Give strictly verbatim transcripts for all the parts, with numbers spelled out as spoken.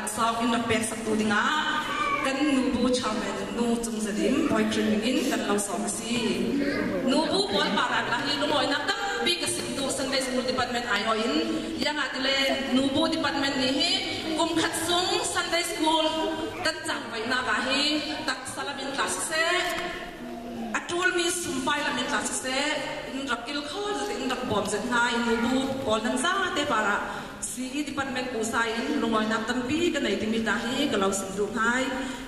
Sawm in rak pek saktu dingah kan nubu chairman nu Cung Zadim Boikrim in kan lo sawm a si. Nubu pawl parah lah hi lungawinak tampi ka sim duh Sunday School Department aiawh in, ziangahtile nubu department nih hi kum khat sung Sunday School kan cangvaihnak ah hi taksa lamin tla siseh, a ṭulmi sumpai lamin tla siseh, in rak kilkhawl zet in rak bawm zet hna in nubu pawl nan zate parah C E department kusa in lungawinak tampi ka nei timi tla hi ka lo sim duh hna.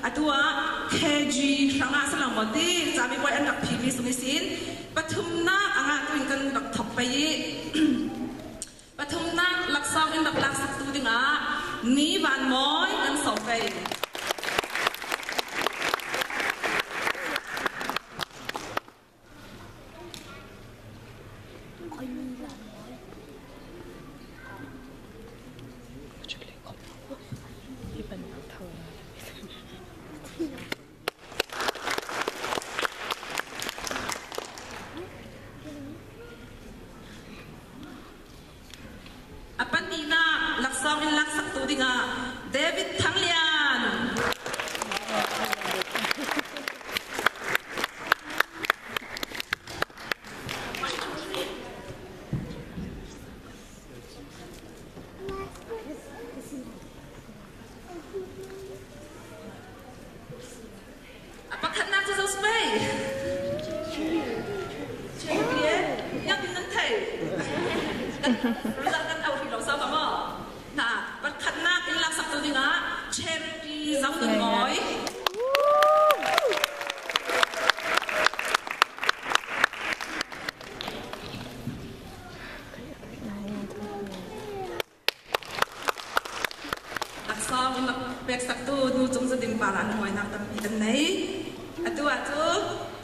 Atu ah K G hrangah si lo maw ti, cami puai an rak phihmi sung ihsin pathumnak a ngahtu in kan rak thawk pei i, pathumnak laksawng in rak laksaktu dingah Ni Van Mawi kan sawm pei. A pahnihnak laksawng in laksaktu dingah David Thang Lian. A pakhatnak cu zo si pei. Cherry, eh? Ziangtin nan thei? Kan result kan auh rih lo so ka maw? Hna, pakhatnak in laksaktu dingah Charity Zau Nun Mawi. Laksawng in rak pek saktu nu Cung Zadim parah lungawinak tampi kan nei. Atu ah cu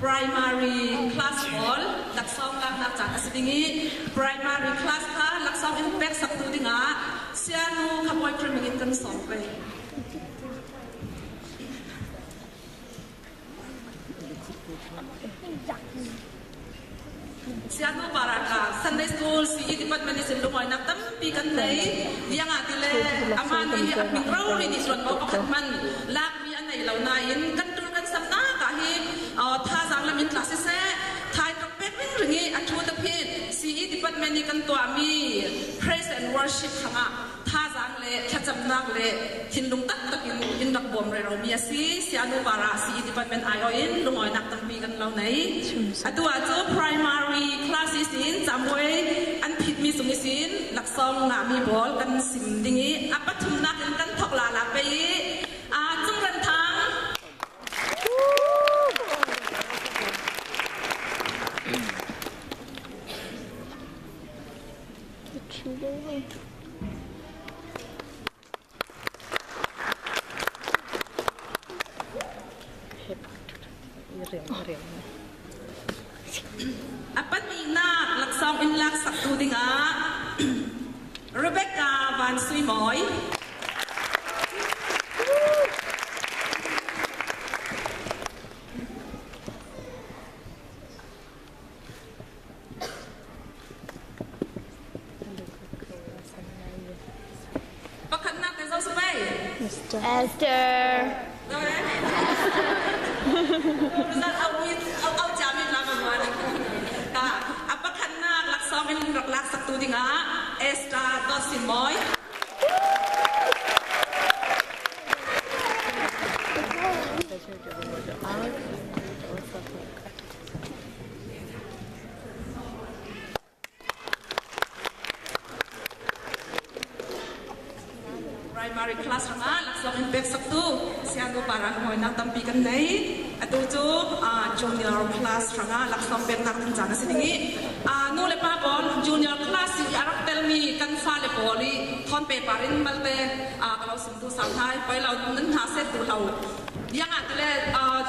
primary class pawl laksawng laknak caan a si ding i, primary class kha laksawng in pek saktu dingah Sianu Kha Bawi Krim in kan sawm pei. Sianu parah kha Sunday School C E department ihsin lungawinak tampi kan nei. Ziangahtile amah nih hi a hming rori nih ṭuanvo pakhat hmanh lakmi a nei lo nain kan ṭul kan samnak ah hi, aw, thazaang lam in tla siseh, thai ṭok pek ringring i a ṭhu taphin C E department nih kan tuahmi praise and worship hrangah thazaang le thlacamnak le thinlung taktak in in rak bawm reromi a si. Sianu parah C E department aiawh in lungawinak tampi kan lo nei. Atu ah cu primary class ihsin cambuai an phitmi sung ihsin laksawng ngahmi pawl kan sim ding i a pathumnak in kan thawk lala pei i, aa, Cung Ran Thang. A pahnihnak laksawng in laksaktu dingah Rebecca Van Sui Mawi. Pakhatnak te zo si pei. Esther. Esther. Zo eh? Result auh mi, auh, auh ciami hna kan ruah ding. Ka, a pakhatnak laksawng in rak laksaktu dingah Esther Dawt Sin Mawi. Primary class hrangah laksawng in pek saktu Sianu parah lungawinak tampi kan nei. Atu cu, aa, junior class hrangah laksawng peknak ding caan a si ding i, aa, nu le pa pawl, junior class i a rak telmi kan fale pawl i thawn pehpar in malte, aa, ka lo sim duh sau hna i, poi lo, nan hna set duh lo. Ziangahtile, aa,